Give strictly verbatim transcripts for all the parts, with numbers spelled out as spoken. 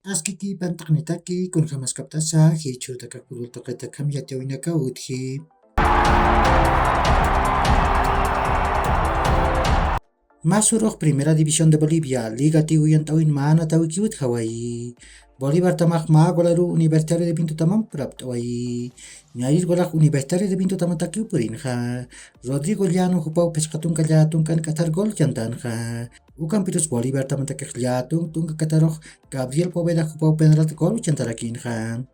Askiki pantaqnitaki, kunjamaskaptasa jichhurutakax purultaqatakam yatiyawinaka utji. Masurux Primera División de Bolivia, Liga Tiwiyant'awin manatawikiwit jawayi. Bolivartamax mä golaru Universitario de Vintotamam prapt'awayi. Ñarir golax Universitario de Vintotamatakiw purinxa. Rodrigo Llano jupaw phisqa tunka llatunkan k'athar gol chantanxa. Ukampirus Bolivartamatakix llätun tunka k'atharux Gabriel Poveda jupaw penalti gol chantarakinxa.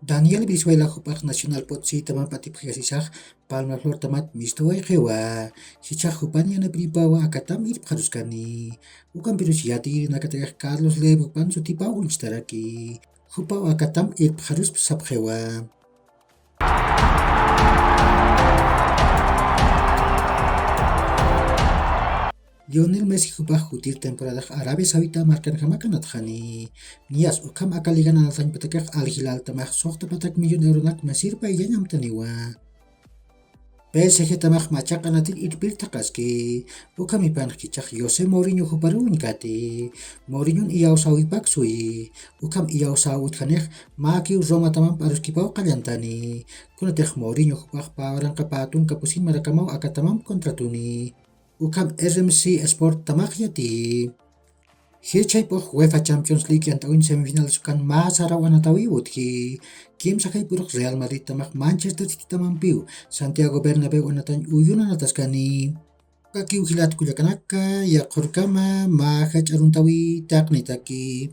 Daniel Brizuela jupax Nacional Potsitaman p'atipxayasisax Palma Flortamat mistuwayxiwa. Jichhax jupan yanapiripawa akatam irpxaruskani. Ukampirus yatirinakatakax Carlos Lev jupan sutipaw uñchtaraki. Jupaw akatam irpxarusp sapxiwa. Lionel Messi jupax jutir temporadax Arabia Saudita markanjama kanatxani. Niyas ukham aka ligan anatañpatakax Al Hilaltamax suxta patak millón euronak Messir payllañ amtaniwa. P S G tamax machaq anatir irpir thaqaski. Ukhamipanx jichhax José Mourinho juparuw uñkati. Mourinhon iyawsäwipak suyi. Ukham iyawsäw utjanix mäkiw Romatamamp aruskipaw qallantani. Kunatix Mourinho jupax pä waranqa pä tunka pusin marakamaw akatamamp contratuni. Ukham R M C Sport tamax yatiyi. Jichhaypux UEFA Champions League yant'awin semifinales ukan mä saraw anatawiw utji. Kimsa jayp'urux Real Madrid tamax Manchester City tamampiw Santiago Bernabéu anatañ uyun anataskani. Ukakiw jilat kullakanaka, yaqhurkama mä jach'a aruntawi taqnitaki.